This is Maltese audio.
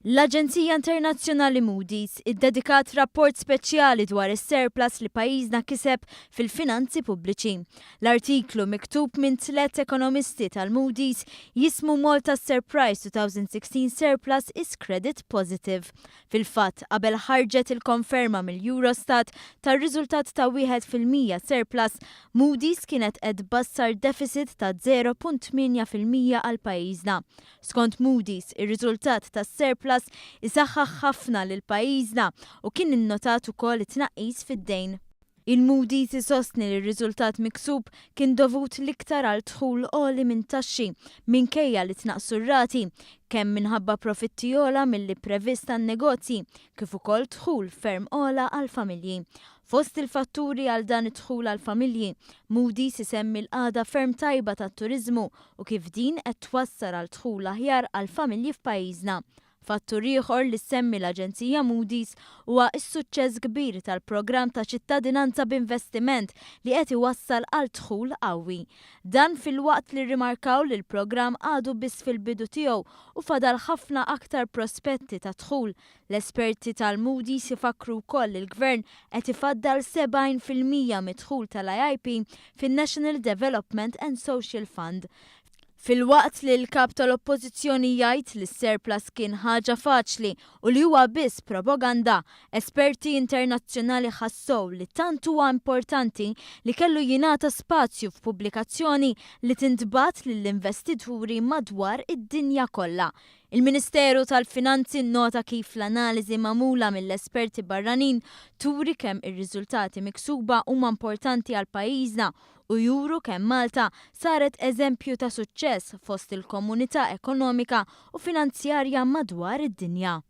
L-aġenzija internazzjonali Moody's iddedikat rapport speċjali dwar is-surplus li pajjiżna kiseb fil-finanzi pubbliċi. L-artiklu, miktub minn tliet ekonomisti tal-Moody's, jismu "Malta's Surprise 2016 Surplus is Credit Positive". Fil-fatt, qabel ħarġet il-konferma mill-Eurostat tar-riżultat ta' 1% surplus, Moody's kienet qed tbassar deficit ta' 0.8% għal pajjiżna. Skont Moody's, ir-riżultat tas-surplus isaħħaħ ħafna lil pajjiżna u kien innotat ukoll it-tnaqqis fid-dejn. Il-Moody's isostni li r-riżultat miksub kien dovut l-iktar għal dħul għoli minn taxxi minkejja li tnaqsu r-rati, kemm minħabba profitti ogħla milli previst għan-negozji kif ukoll dħul ferm ogħla għal-familji. Fost il-fatturi għal dan id-dħul għal-familji, Moody's isemmi l-qagħda ferm tajba tat-turiżmu u kif din qed twassal għal dħul aħjar għal-familji f'pajjiżna. Fattur ieħor li semmi l-Aġenzija Moody's huwa s-suċċess kbir tal-programm ta' ċittadinanza b'investiment li qed iwassal għal dħul qawwi. Dan filwaqt li rimarkaw li l-programm għadu biss fil-bidu tiegħu u fadal ħafna aktar prospetti ta' dħul. L-esperti tal-Moody's ifakru wkoll li l-gvern qed ifaddal 70% mid-dħul tal-IIP fin-National Development and Social Fund. Filwaqt li l-kap tal-oppożizzjoni jgħid li s-surplus kien ħaġa faċli u li huwa biss propaganda, esperti internazzjonali ħassow li tant huwa importanti li kellu jingħata spazju f'pubblikazzjoni li tintbagħat lill-investituri madwar id-dinja kollha. Il-Ministeru tal-Finanzi nota kif l-analiżi magħmula mill-esperti barranin turi kemm ir-riżultati miksuba huma importanti għal pajjiżna u juru kemm Malta saret eżempju ta' suċċess fost il-komunità ekonomika u finanzjarja madwar id-dinja.